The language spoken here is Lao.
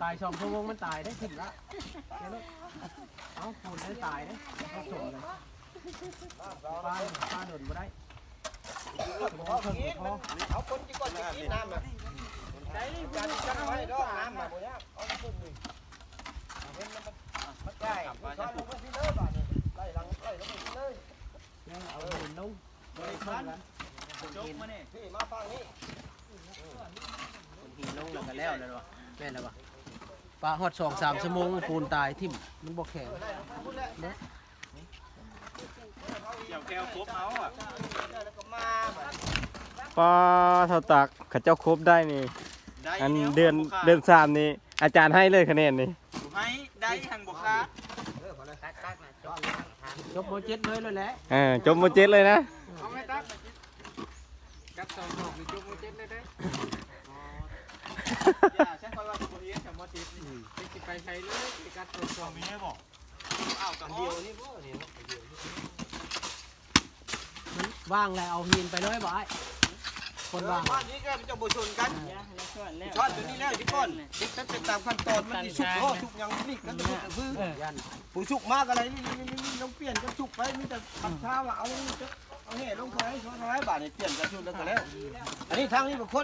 ຕາຍສອງຊົ່ວໂມງມັນຕາຍເດ້ ຂຶ້ນລະ ເອົາໂພນໄດ້ຕາຍເດ້ ເອົາສົມເລີຍ ປາ ປາດົນບໍ່ໄດ້ ເອົາຄົນທີ່ກ່ອນຈະກິນນ້ຳນະ ຈັດໄວ້ດອກນ້ຳນະ ບໍ່ຍາກ ເອົາຄົນນີ້ ເຫັນມັນ ມັນໄຫຼ ມັນຊ່ອນລົງມາພີ້ເລີຍບາດນີ້ ໄຫຼຫຼັງ ໄຫຼລົງມາພີ້ເລີຍ ເອົາຫີນລົງ ບໍ່ໄດ້ຄັນ ຈົກມານີ້ ພີ້ມາຝັ່ງນີ້ ຫີນລົງແລ້ວກໍແລ້ວແລ້ວ ແມ່ນແລ້ວບໍ່? ປາຮອດສອງສາມຊົ່ວໂມງ ປູນຕາຍຖິ້ມ ມັນບໍ່ແຂງ ແລ້ວກໍມາບາດນີ້ ປາ ເຖົ້າຕັກ ເຂົາເຈົ້າຄົບໄດ້ນີ້ ໄດ້ ອັນ ແນວ ເດືອນ ບໍ່ຂາດ ເດືອນສາມນີ້ ອາຈານໃຫ້ເລີຍຄະແນນນີ້ ໃຫ້ໄດ້ຫັ້ນບໍ່ຂາດ ຈົບ ມ.ເຈັດ ເລີຍແຫຼະ ເອີ ຈົບ ມ.ເຈັດ ເລີຍນະ ເອົາໄວ້ຕັກ ກັດສອງດອກນີ້ຈົບ ມ.ເຈັດ ເລີຍເດ້ ຢ່າ ຊັ້ນຂ້ອຍວ່າຊິບໍ່ຮຽນຊັ້ນ ມ.ເຈັດ ນີ້ ອືມ ຊິໄປໃສເລີຍ ຊິກັດສອງດອກ ມີບໍ່? ອ້າວ ກະດຽວນີ້ບໍ່ ນີ້ເນາະ ກະດຽວນີ້ ມັນວ່າງແລ້ວເອົາຫີນໄປເລີຍບໍ່ອ້າຍ? ຄົນວ່າງ ເອີ ບ້ານນີ້ກໍຈະບໍ່ຊົນກັນ ເອີ ຊອດຕົວນີ້ແລ້ວຊິກ່ອນ ເຮັດໄປເປັນຕາມຂັ້ນຕອນ ມັນຊິສຸກບໍ່ ສຸກຫຍັງນີ້ ກໍຈະບໍ່ຄື ເອີ ຜູ້ສຸກມາກໍໄດ້ ນີ້ ນີ້ ລອງປ່ຽນກັນສຸກໄປ ມີແຕ່ບັດຊາວ່າເອົາ ເອົາແຮ່ລົງເທົ່າໃດ ເທົ່າໃດ ບາດນີ້ປ່ຽນກັນສຸກແລ້ວກໍແລ້ວ ອັນນີ້ທາງນີ້ເປັນຄົນ